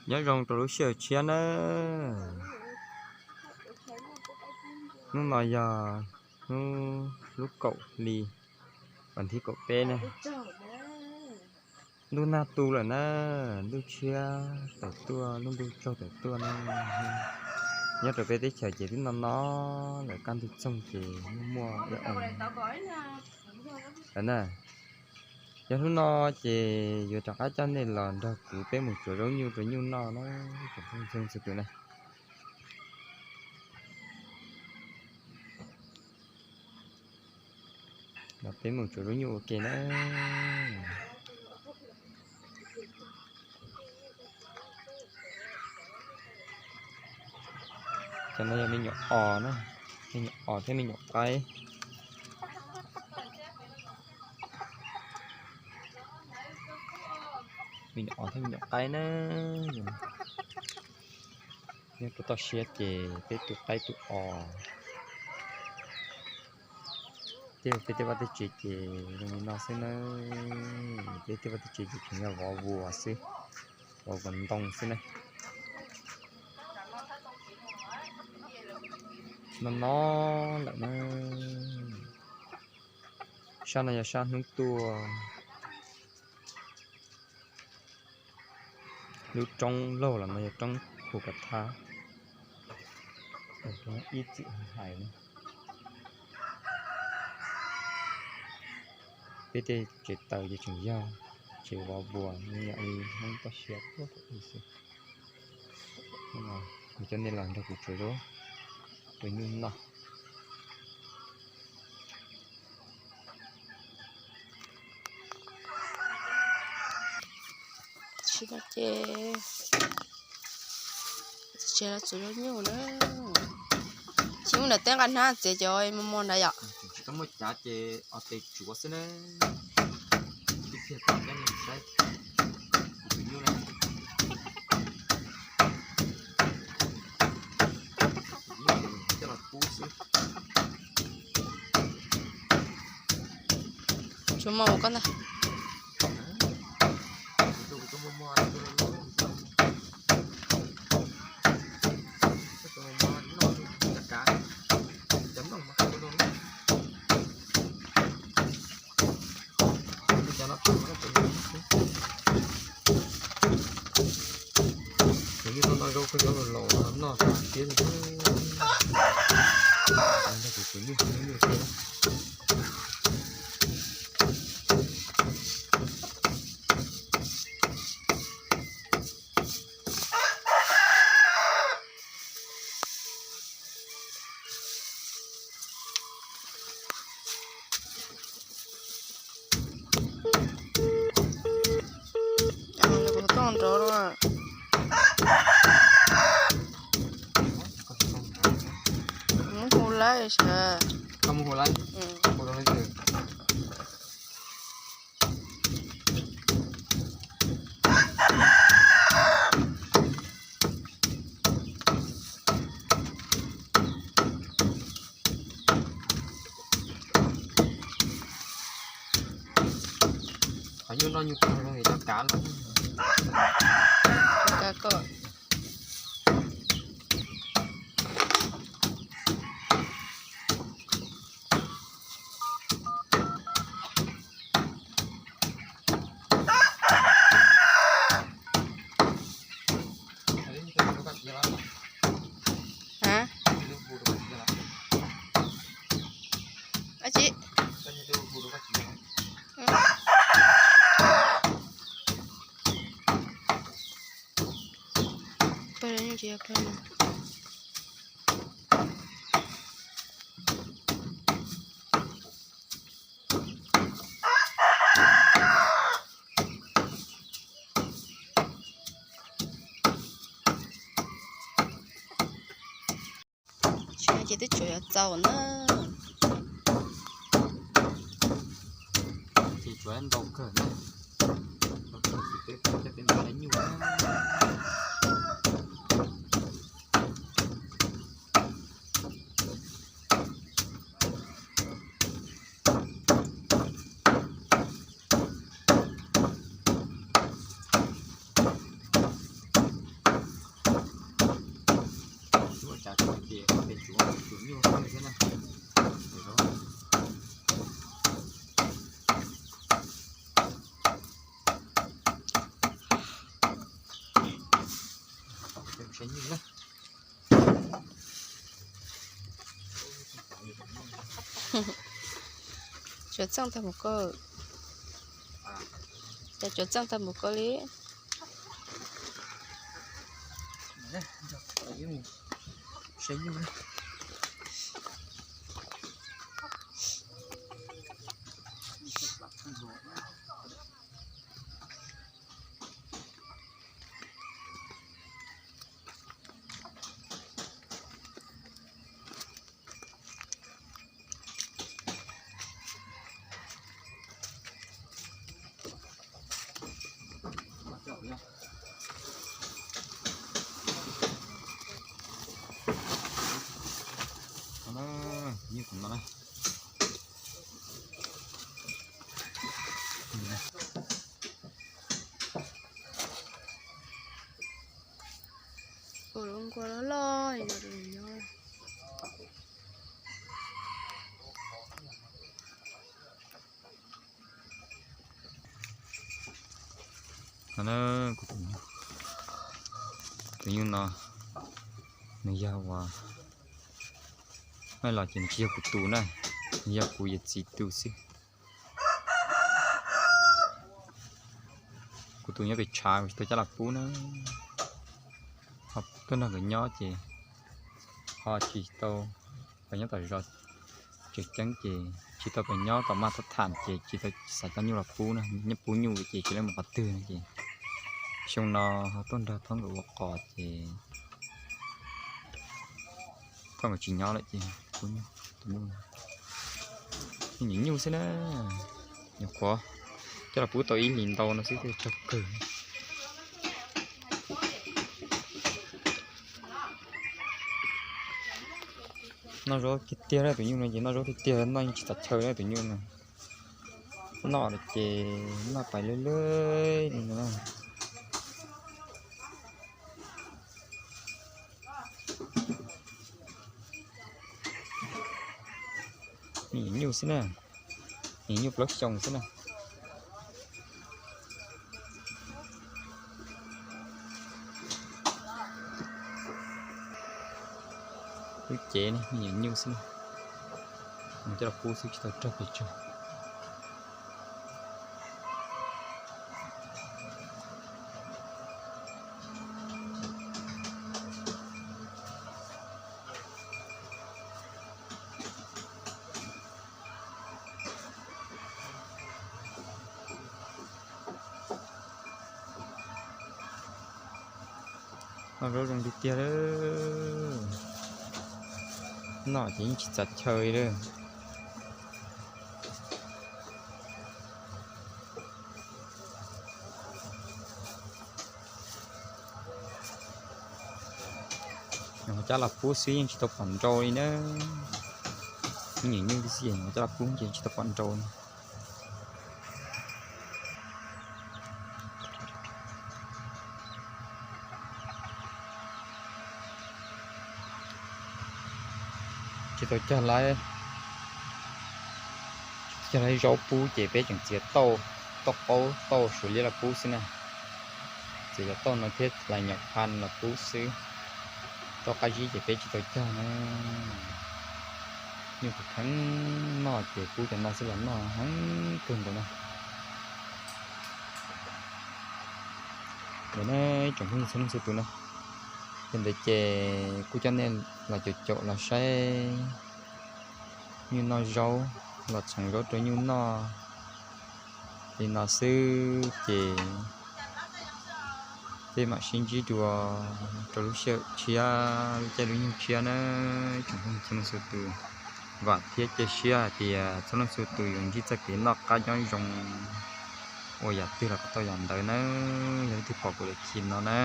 Nyob zoo rau lub sij hawm tshiab nawb. Hnub no yog hnub lub kaum hli, vas thib kaum peb na. Ntuj nag tu lawm na, ntuj tshiab tawm tuaj, lub ntuj tsaug tawm tuaj na. Nyob rau peb teb chaws ces twb no no lawm, kaj ntug txoog ces muaj muaj ib lawm na. Yog hnub no ces yuav rov qab coj nej los nrog kuv peb mus tsuav zaub nyuj rau nyuj noj na, tsoom phooj ywg txhua tus na. Los peb mus tsuav zaub nyuj ua ke na. Cov no yog me nyuam os na, me nyuam os thiab me nyuam qaib. Me nyuam os thiab me nyuam qaib na. Nyob rau toj siab ces peb tu qaib tu os. Tej peb tej vaj tej tsev ces zoo li no xwb na. Peb tej vaj tej tsev ces tseem yog vov vuas xwb, vov vuas ntoo xwb na. No no lawm na. Sab no yog sab hnub tuaj. Lub roob laug los no yog roob Khu Kav Thab, ib txwm hais na. Peb tej tsev taws ces tseem yog tsev vov vuas, nyob li Hmoob toj siab tuaj xwb. Kuv coj nej los nrog kuv tsuav zaub rau nyuj noj. Tsis no ces tsis los tsuav zaub nyuj na. Tsis mus nram teb nqa hnab txiav cov mos mos nrad yom. Tsis tau muaj cav ces os tes tsuav xwb na. Tib pliag tau cab nej mus saib kuv tus nyuj na. Tus nyuj coj los pub xwb. Tsuav mos ua koj ntag. Kuv yeej noj noj zaub koj cov laus laus noj tas siab li. Kuv tus nyuj tus nyuj thiab. Kuv tuaj nrov los. Mus hu laib sas. Koj mus hu laib? Hu rau leej twg? Qhov nyuj noj nyuj tag zoo li cov kav los. Kav koj. Ab tsi. Pawg nyuj tsis yog pawg no. Tsis ces twb tsuav yuav txaus na. Ces tsuav ntau kawg na. Ntau kawg ces peb coj peb mus saib nyuj na. Tsuav txeej tag mus ko. Cas tsuav txeej tag mus ko li. Ua lub nkuaj loj loj li no rau nws nyob. Tus nyuj no, nws yog uas, maj los ces nws tsis yog kuv tus na, nws yog kuv yawm txiv tus xwb. Kuv tus nyob pem tshav, kuv tsis tau coj los pub na. Ho tuaj nrog nkawd nyob ces ho tsis tau, nkawd nyob tom zos tseem ceeb ces tsis tau pem nyob tom maj thab tham ces tsis tau xav coj nyuj los pub na, nyob pub nyuj ces tsis leej mus qhov twg no ces xyoo no ho tuaj nrog thoob nkawd ua qos ces thoob nkawd tsis nyob lawm ces pub nyuj, tus nyuj, nyuam nyuj xwb na, nyuam qhuav coj los pub tau ib hlis ntau no xwb twb tsawg kawg. Noj zaub tiag tiag, tus nyuj no ces noj zaub tiag tiag, noj yeej tsis txaus chaw li tus nyuj no. Noj ces noj pais lawj lawj li no. Me nyuam nyuj xwb na, me nyuam nyuj plaub xyoos xwb na. Lub cev ne, me nyuam nyuj xwb na, coj los pub xwb tsis tau raug pes tsawg. Noj zaub zoo tiag tiag lawm, noj ces yeej tsis txaus chaw li lawm. Nyuam qhuav coj los pub xwb yeej tsis tau pom nrau li na. Me nyuam nyuj tib si nyuam qhuav coj los pub ces tsis tau pom nrau li. Tsis tau cog lawv, tsis tau cog lawv zaub pub ces peb tseem txiav tauj, tauj qaub tauj suav liab los pub xwb na. Txiav cov tauj no thiab hlais nyom pha los pub xwb. Tauj qab zib ces peb tsis tau cog na. Nyuj kuj kheev noj ces pub cov no xwb los noj heev kawg nkaus na. Ntawd ne, tsoom phooj ywg txhua leej txhua tus na, yog ntawd ces kuj coj nej los caum caum los saib nyuj noj zaub, los txhoov zaub rau nyuj noj li no xwb ces peb mam sib ntsib dua rau lub sij hawm tshiab, lub caij lub nyoog tshiab na. Tsoom phooj ywg txhua leej txhua tus, vam thiab cia siab hais tias txhua leej txhua tus yuav ntsib txoj kev noj qab nyob zoo, ua yam twg los kom tau yam ntawd na. Yog leej twg pom kuv daim khi no na,